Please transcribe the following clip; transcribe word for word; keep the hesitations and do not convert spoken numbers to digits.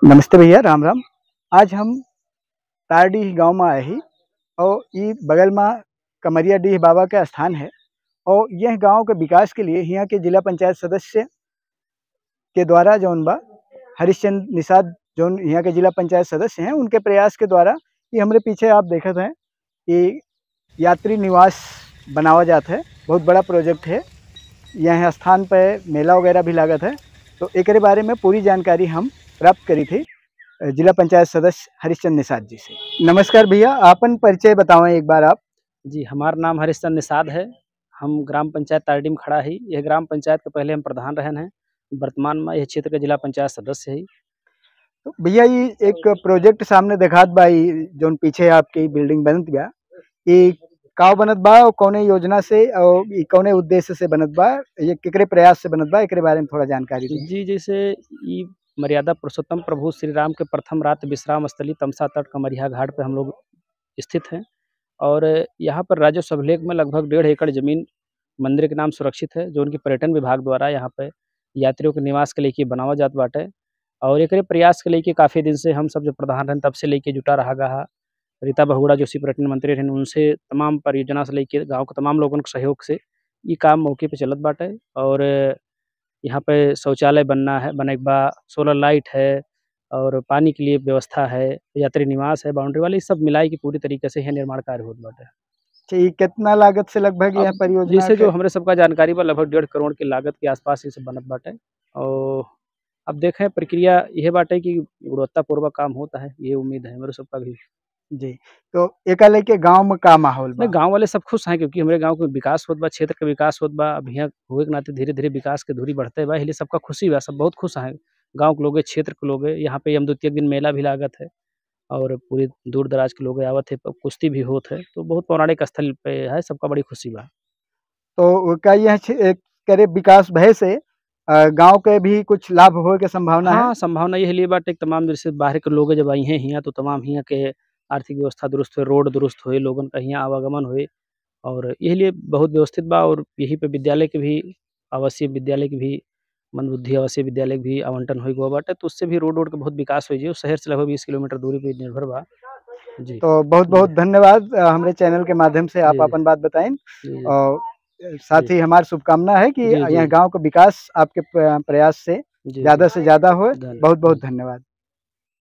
नमस्ते भैया, राम राम। आज हम तारडीह गांव में आए ही और ई बगल में कमरिया डीह बाबा के स्थान है और यह गांव के विकास के लिए यहाँ के जिला पंचायत सदस्य के द्वारा जौन बा हरिश्चंद निषाद जौन यहाँ के जिला पंचायत सदस्य हैं उनके प्रयास के द्वारा ये हमरे पीछे आप देखत हैं ये यात्री निवास बनावा जात है। बहुत बड़ा प्रोजेक्ट है। यह स्थान पे मेला वगैरह भी लागत है। तो एकरे बारे में पूरी जानकारी हम प्राप्त करी थी अ, जिला पंचायत सदस्य हरिश्चंद निषाद जी से। नमस्कार भैया, आपन परिचय बतावें एक बार आप। जी, हमार नाम हरिश्चंद निषाद है। हम ग्राम पंचायत तारडीह में खड़ा ही। यह ग्राम पंचायत के पहले हम प्रधान रहन हैं, वर्तमान में यह क्षेत्र के जिला पंचायत सदस्य है। तो भैया, ये एक प्रोजेक्ट सामने देखात बा, ई जौन पीछे आपकी बिल्डिंग बनत बा, ई का बनत बा और कौने योजना से और ई कौने उद्देश्य से बनत बा, ये केकरे प्रयास से बनत बा, एकरे बारे में थोड़ा जानकारी दें। जी, जैसे ई मर्यादा पुरुषोत्तम प्रभु श्री राम के प्रथम रात विश्राम स्थली तमसा तट कमरिया घाट पे हम लोग स्थित हैं और यहाँ पर राजस्व अभिलेख में लगभग डेढ़ एकड़ जमीन मंदिर के नाम सुरक्षित है, जो उनके पर्यटन विभाग द्वारा यहाँ पे यात्रियों के निवास के लेके बनावा जात बाटे। और एकरे प्रयास के लेके काफ़ी दिन से हम सब जो प्रधान रहन तब से लेके जुटा रहा गा हा। रीता बहुगुणा जोशी पर्यटन मंत्री रहन, उनसे तमाम परियोजना से लेके गाँव के तमाम लोगन के सहयोग से ई काम मौके पे चलत बाटे। और यहाँ पे शौचालय बनना है, बने के बा, सोलर लाइट है और पानी के लिए व्यवस्था है, यात्री निवास है, बाउंड्री वाल, ई सब मिलाई के पूरी तरीके से यहाँ निर्माण कार्य होत बाटे। अच्छा, ई कितना लागत से लगभग अब यह परियोजना जैसे जो के? हमरे सबका जानकारी बा, लगभग डेढ़ करोड़ के लागत के आसपास ये सब बनत बाटे। और अब देखें, प्रक्रिया यह बाटे कि गुणवत्तापूर्वक काम होता है, ये उम्मीद है हमरे सबका भी। जी, तो एका लेके गांव में का माहौल नहीं, बा? गांव वाले सब खुश हैं, क्योंकि हमरे गांव के विकास होत बा, क्षेत्र के विकास होत बा। अब यहाँ हुए के नाते धीरे-धीरे विकास के धुरी बढ़ते बा, इसलिए सबका खुशी बा, सब बहुत खुश हैं। गांव के लोग, क्षेत्र के लोग, यहाँ पे यम द्वितीया के दिन मेला भी लागत है और पूरे दूर दराज के लोग आवत है, प-, कुश्ती भी होत है, तो बहुत पौराणिक स्थल पे है, सबका बड़ी खुशी बा। तो का यह क्षे-, एक करे विकास भय से, अ, गांव के भी कुछ लाभ होए के संभावना है? हाँ, संभावना यह लिए बाटे कि तमाम जैसे बाहर के लोग जब आई हैं हियाँ, तो तमाम हियाँ के आर्थिक व्यवस्था दुरुस्त होए, रोड दुरुस्त होए, लोगन का हियाँ आवागमन होए, और यही लिए बहुत व्यवस्थित बा। और यही पे विद्यालय के भी, आवासीय विद्यालय के भी, मंदबुद्धि आवासीय विद्यालय के भी आवंटन होए गवा बाटे, तो उससे भी रोड, रोड के बहुत विकास होई जी। शहर से लगभग बीस किलोमीटर दूरी पे निर्भर बा। जी। तो बहुत, बहुत जी। धन्यवाद, अ, हमरे चैनल के माध्यम से आप जी, जी। अपन बात बताइन। जी, जी। और साथ जी। ही हमार शुभकामना है कि जी, जी। यह गांव का विकास आपके प्र-, प्रयास से जी, जी। ज्यादा से ज्यादा होए। धन्यवाद। बहुत, बहुत धन्यवाद।